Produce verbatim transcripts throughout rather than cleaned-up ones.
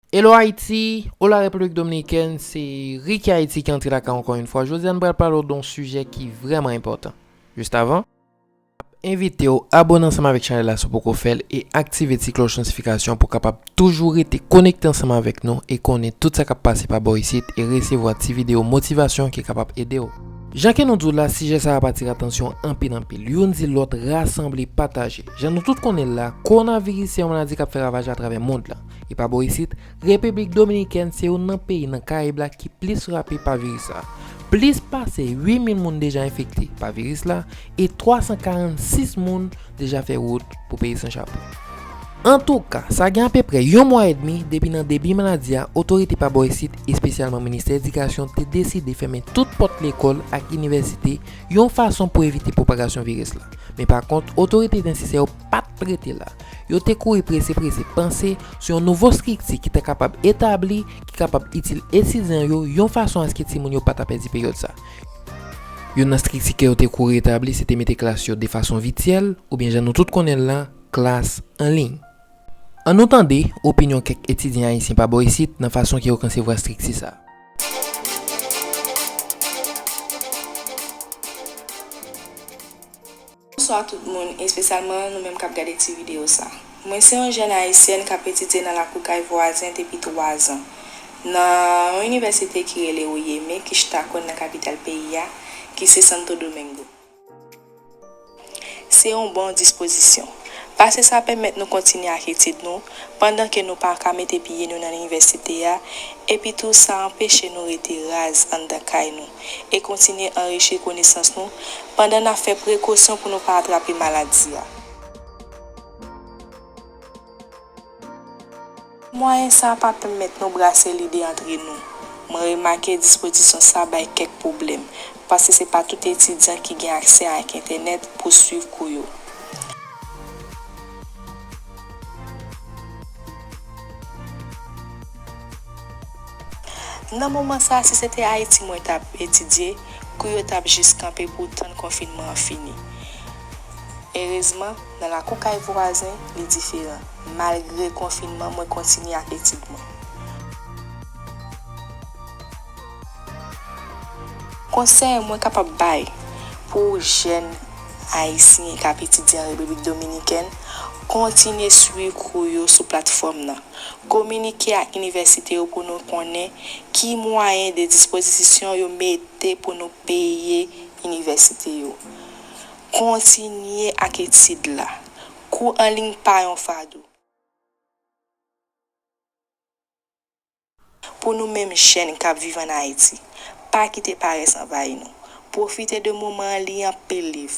Hello Haiti, hola République Dominicaine, se Ricky Haiti ki antre lakay ankò yon fwa. Jodi a nou pral pale w de yon sijè ki vrèman enpòtan. Jis avan, ap envite w abone ansanm avèk chanèl la si w poko fè l e aktive ti klòch notifikasyon pou w kapab toujou rete konekte ansanm avèk nou e konnen tout sa k ap pase pa bò isit e resevwa ti videyo motivasyon ki kapab ede w. Jan ke nou di w la, sijè sa a ap atire atansyon anpil anpil. Youn di lòt, rasanble, pataje. Jan nou tout konnen l la, kowonaviris se yon maladi k ap fè ravaj atravè mond lan. E pa bò isit, Repiblik Dominikèn se youn nan peyi nan Karayib la ki plis frape pa viris sa a. Plis pase uit mil moun deja enfekte pa viris la e twa san karannsis moun deja fè wout pou peyi San Chapo. Antouka, sa gen apeprè yon mwa edmi depi nan debi maladi a, otorite pa bò isit, espesyalman Ministè Edikasyon, te deside fèmen tout pòt lekòl ak inivèsite yon fason pou evite pwopagasyon viris la. Men pa kont, otorite te ensiste yo pa t rete la. Yo te kouri prese prese panse sou yon nouvo estrikti ki ta kapab etabli, ki kapab itil etidyan yo yon fason aske timoun yo pa ta pèdi peryòd sa. Youn nan estrikti ke yo te kouri etabli, se te mete klas yo de fason vityèl, oubyen jan nou tout konnen l la, klas an liy. Ann nou tande opinyon kèk etidyan ayisyen pa bò isit nan fason ke yo konsevwa estrikti sa a. Bonswa tout moun, espesyalman nou menm k ap gade ti videyo sa. Mwen se yon jèn ayisyèn k ap etidye nan lakou kay vwazen depi twazan, nan yon inivèsite ki rele Oyeme, ki chita kò l nan kapital peyi a, ki se Santo Domingo. Se yon bon dispozisyon, paske sa pèmèt nou kontinye ak etid nou, pandan ke nou pa ka mete pye nou nan inivèsite a, epi tou sa anpeche nou rete raz anndan kay nou, e kontinye anrichi konesans nou, pandan n ap fè prekosyon pou nou pa atrape maladi a. Mwayen sa a pa pèmèt nou brase lide antre nou. Mwen remake dispozisyon sa bay kèk pwoblèm, paske se pa tout etidyan ki gen aksè ak entènèt pou swiv kou yo. Nan moman sa a, si se te Ayiti mwen t ap etidye, kou yo t ap jis kanpe pou tann konfinman an fini. Erezman, nan lakou kay vwazen, li diferan. Malgre konfinman, mwen kontinye ak etid mwen. Konsèy mwen kapab bay pou jèn ayisyen k ap etidye an Repiblik Dominikèn, kontinye swiv kou yo sou platfòm nan. Kominike ak inivèsite yo pou nou konnen ki mwayen de dispozisyon yo mete pou nou peye inivèsite yo. Kontinye ak etid la. Kou an liy pa yon fado. Pou nou menm jèn k ap viv ann Ayiti, pa kite parès anvayi nou. Pwofite de moman an, li anpil liv,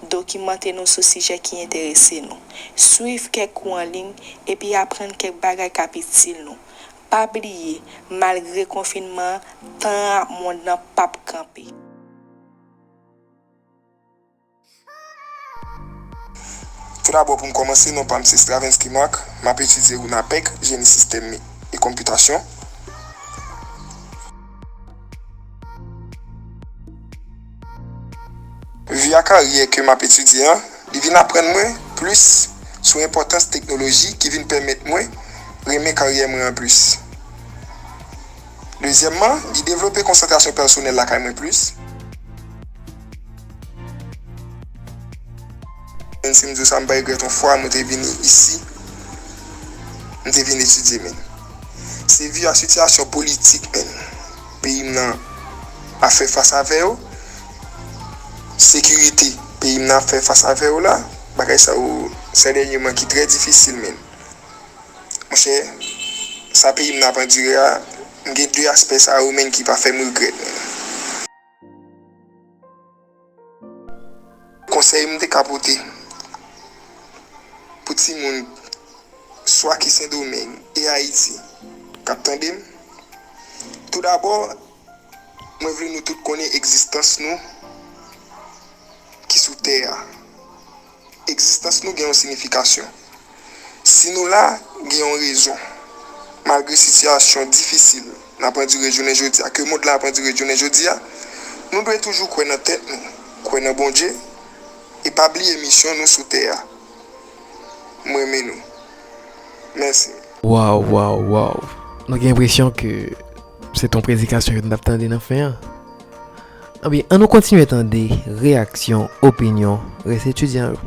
dokimante nou sou sijè ki enterese nou, swiv kèk kou an liy, epi aprann kèk bagay k ap itil nou. Pa bliye, malgre konfinman an, tan an ak mond lan p ap kanpe. Toudabò, pou m kòmanse, non pa m se Stravinsky Marc, m ap etidye UNAPEC, jeni sistèm e konpitasyon. Vi a karyè ke m ap etidye an, li vin aprann mwen plis sou enpòtans teknoloji ki vin pèmèt mwen renmen karyè mwen an plis. Dezyèmman, li devlope konsantrasyon pèsonèl lakay mwen plis. Menm si m di w sa, m pa regrèt yon fwa mwen te vini isi, m te vin etidye, men. Se vi a sitiyasyon politik, men, peyi m nan ap fè fas avè yo, sekirite peyi m nan ap fè fas avè yo la, bagay sa yo, sè dènyèman ki trè difisil, men. Monchè, sa peyi m nan ap andire a, m gen de aspè sa yo, men, ki pa fè m regrèt, men. Konsèy m te ka pote pou timoun, swa ki Sendomeng e Ayiti, k ap tande m, toudabò, mwen vle nou tout konnen egzistans nou ki sou tè a. Egzistans nou gen yon siyifikasyon. Si nou la, gen yon rezon. Malgre sitiyasyon difisil n ap andire jounen jodi a, ke mond la ap andire jounen jodi a, nou dwe toujou kwè nan tèt nou, kwè nan Bondye, e pa bliye misyon nou sou tè a. M renmen nou. Mèsi. Waw, waw, waw. Nou gen enpresyon ke se t on predikasyon ke nou t ap tande nan fen an. Anben, ann nou kontinye tande reyaksyon, opinyon rès etidyan yo.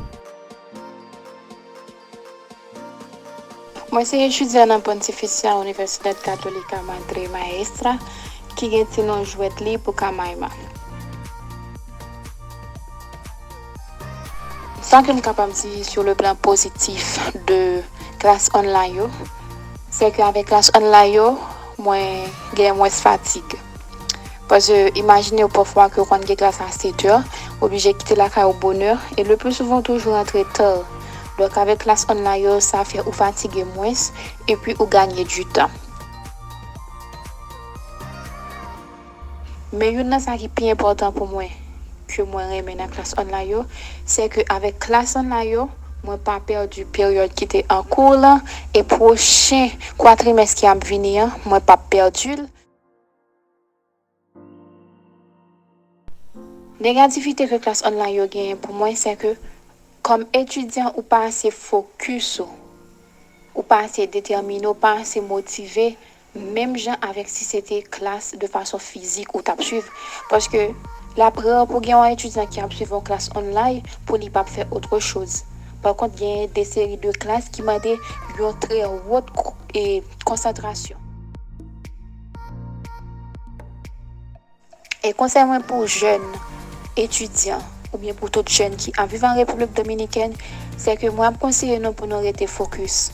Mwen se etidyan nan Pontificia Universidad Católica Madre Maestra, ki gen ti non jwèt li Pucamaima. Sa ke m kapab di sou le plan pozitif de klas online yo, se ke avèk klas online yo, mwen gen mwens fatig. Paske imajine w pafwa ke w konn gen klas a sèt è, w oblije kite lakay ou bonè, e le pli souvan w toujou rantre ta. Donk avèk klas online yo, sa fè ou fatige mwens, epi ou ganye di tan. Men youn nan sa ki pi enpòtan pou mwen, ke mwen renmen nan klas online yo, se ke avèk klas online yo, mwen pa pèdi peryòd ki te an kou lan, e pwochen kwatrimès ki ap vini an, mwen p ap pèdi l. Negativite ke klas online yo genyen pou mwen, se ke kòm etidyan, ou pa ase fokis ou, ou pa ase detèmine, ou pa ase motive, menm jan avèk si se te klas de fason fizik ou t ap swiv. Paske l ap rè pou gen yon etidyan ki ap swiv yon klas online pou li p ap fè otre choz. Pa kont, genyen de seri de klas ki mande yon trè wòt konsantrasyon. E konsèy mwen pou jèn etidyan oubyen pou tout jèn ki ap viv an Repiblik Dominikèn, se ke mwen ap konseye nou pou nou rete fokis.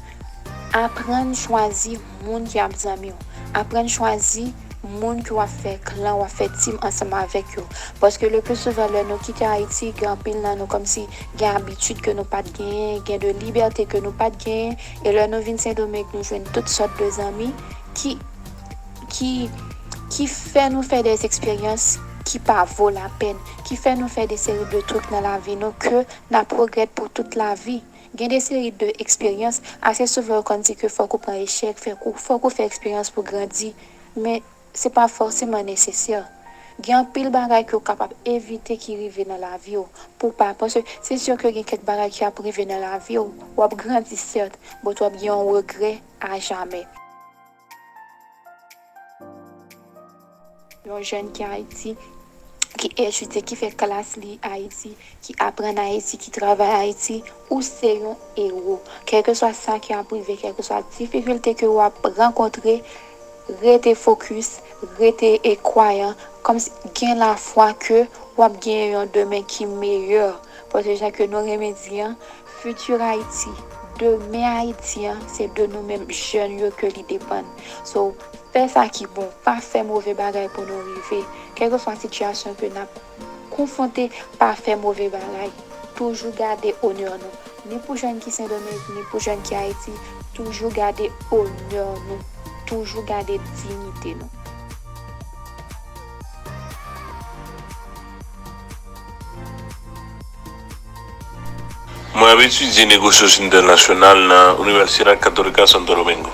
Aprann chwazi moun ki ap zanmi w. Aprann chwazi moun ke w ap fè klan, w ap fè tim ansanm avèk yo. Paske le pli souvan lè nou kite Ayiti, gen anpil nan nou kòmsi gen abitid ke nou pa t genyen, gen de libète ke nou pa t genyen, e lè nou vin Sendomeng, nou jwenn tout sòt de zanmi ki ki ki fè nou fè de eksperyans ki pa vo lapèn, ki fè nou fè de seri de trik nan lavi nou ke n ap regrèt pou tout lavi. Gen de seri de eksperyans, ase souvan yo konn di ke fòk ou pran echèk, fòk ou, fòk ou fè eksperyans pou grandi, men se pa fòseman nesesè. Gen anpil bagay ke w kapab evite ki rive nan lavi w, pou w pa, paske se si ke gen kèk bagay ki ap rive nan lavi w, w ap grandi sèt, but w ap gen yon regrè ajamè. Yon jèn ki Ayiti, ki etidye, ki fè klas li Ayiti, ki aprann Ayiti, ki travay Ayiti, ou se yon ewo. Kèlkeswa sa ki ap rive, kèlkeswa difikilte ke w ap rankontre, rete fokis, rete e kwayan, kòmsi gen lafwa ke w ap genyen yon demen ki meyè. Paske jan ke nou renmen di an, futur Ayiti, demen Ayiti an, se de nou menm jèn yo ke li depann. So, fè sa ki bon, pa fè move bagay pou nou rive. Kèlkeswa sitiyasyon ke n ap konfwonte, pa fè move bagay. Toujou gade onè nou. Ni pou jèn ki Sendomeng, ni pou jèn ki Ayiti, toujou gade onè nou. Toujou gade diyite nou. Mwen ap etidye negosyasyon entènasyonal nan Universidad Católica Santo Domingo.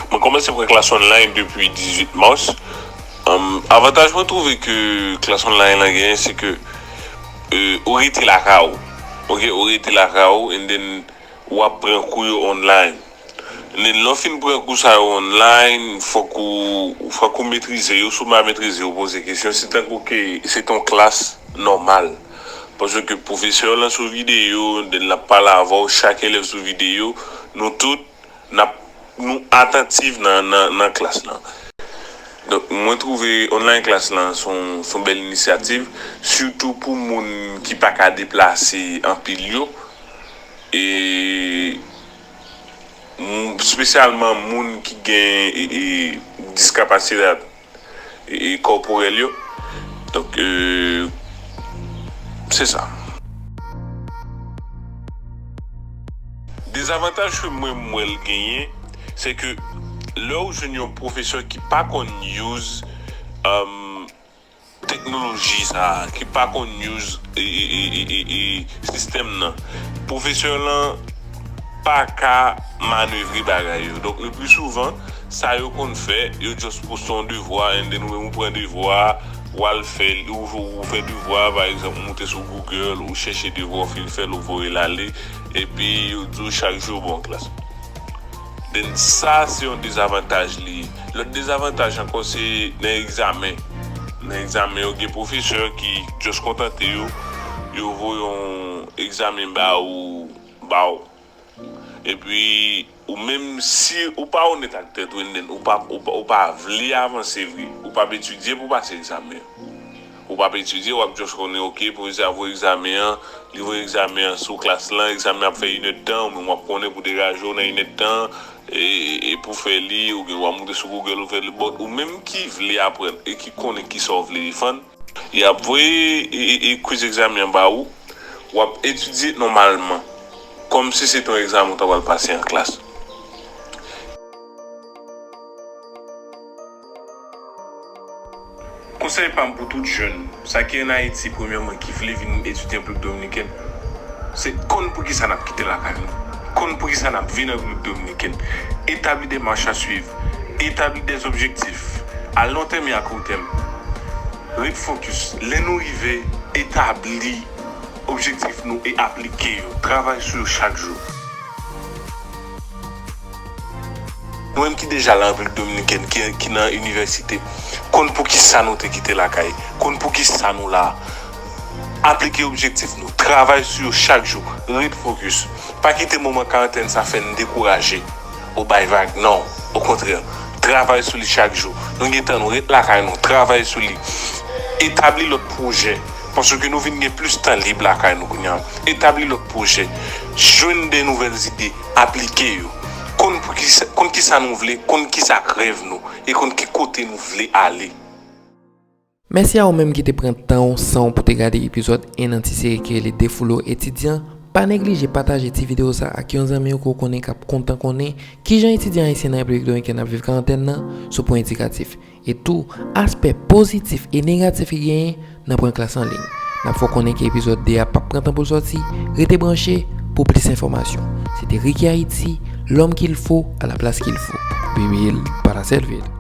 Mwen kòmanse pran klas online depi dizuit mas. Avantaj mwen twouve ke klas online lan genyen, se ke ou rete lakay ou. Ok, ou rete lakay ou, and then w ap pran kou yo online. And then lè w fin pran kou sa yo online, fòk ou, fòk ou metrize yo. Si w pa metrize yo, poze kesyon. Se tankou ke se t on klas nòmal. Paske pwofesè w lan sou videyo, and then l ap pale avè w, chak elèv sou videyo, nou tout, n ap, nou atantif nan, nan, nan klas lan. Donk, mwen twouve online klas lan se yon, se yon bèl inisyativ, sitou pou moun ki pa ka deplase anpil yo, e, espesyalman moun ki gen, e, e, diskapasite, e, e, kòporèl yo. Donk, e, se sa. Dezavantaj ke mwen m wè l genyen, se ke lè w jwenn yon pwofesè ki pa konn use, um, teknoloji sa a, ki pa konn use, e, e, e, e, e, e, sistèm nan, pwofesè lan pa ka manevre bagay yo. Donk, le pli souvan, sa yo konn fè, yo just poste yon devwa, and then ou menm ou pran devwa a, w al fè li, ou, ou fè devwa, pa egzanp, ou moute sou Google, ou chèche devwa, w fin fè l, ou voye l ale, epi yo di w chak jou w bon klas. Then sa, se yon dezavantaj li ye. Lòt dezavantaj ankò, se nan egzamen. Nan egzamen, yo gen pwofesè ki just kontante yo, yo voye yon egzamen ba ou, ba w. Epi, ou menm, si ou pa onèt ak tèt ou, and then ou pa, ou pa, ou pa vle avanse vre, ou p ap etidye pou pase egzamen an. Ou p ap etidye, w ap just konnen, oke, pwofesè a voye egzamen an, li voye egzamen an sou klas lan, egzamen an ap fè inèdtan, ou menm w ap konnen pou degaje w nan inèdtan, e, e, e pou fè li, oubyen w ap moute sou Google ou fè li, but ou menm ki vle aprann e ki konnen kisa w vle defann, y ap voye e, e, e quiz egzamen an ba ou, w ap etidye nòmalman, kòmsi se te yon egzamen ou ta pral pase an klas. Konsèy pa m pou tout jèn, sa ki ann Ayiti, premyèman, ki vle vin etidye an Repiblik Dominikèn, se konn poukisa n ap kite lakay nou, konn poukisa n ap vin an Repiblik Dominikèn, etabli de mach a swiv, etabli de objektif, a lon tèm e a kou tèm. Ret fokis. Lè nou rive etabli objektif nou e aplike yo, travay sou yo chak jou. Nou menm ki deja la an Repiblik Dominikèn, ki, ki nan inivèsite, konn poukisa nou te kite lakay, konn poukisa nou la. Aplike objektif nou, travay sou yo chak jou, ret fokis. Pa kite moman karantèn sa fè n dekouraje ou bay vag. Non, okontrè, travay sou li chak jou. Nou gen tan, nou ret lakay nou, travay sou li. Etabli lòt pwojè, paske nou vin gen plis tan lib lakay nou kounye a. Etabli lòt pwojè, jwenn de nouvèl zide, aplike yo. Konn pou kisa, konn kisa nou vle, konn kisa k rèv nou, e konn ki kote nou vle ale. Mèsi a ou menm ki te pran tan w, san w pou te gade epizòd en nan ti seri ki rele Defoulo Etidyan. Pa neglije pataje ti videyo sa ak yon zanmi w ke w konnen k ap kontan konnen kijan etidyan ayisyen nan Repiblik Dominikèn ap viv karantèn nan sou pwen edikatif. E tou, aspè pozitif e negatif ki genyen nan pran klas an liy. N ap fè w konnen ke epizòd de a p ap pran tan pou l sòti, rete branche pou plis enfòmasyon. Se te Ricky Haïti, l'homme qu'il faut à la place qu'il faut. Bibl pa ta sèvi l.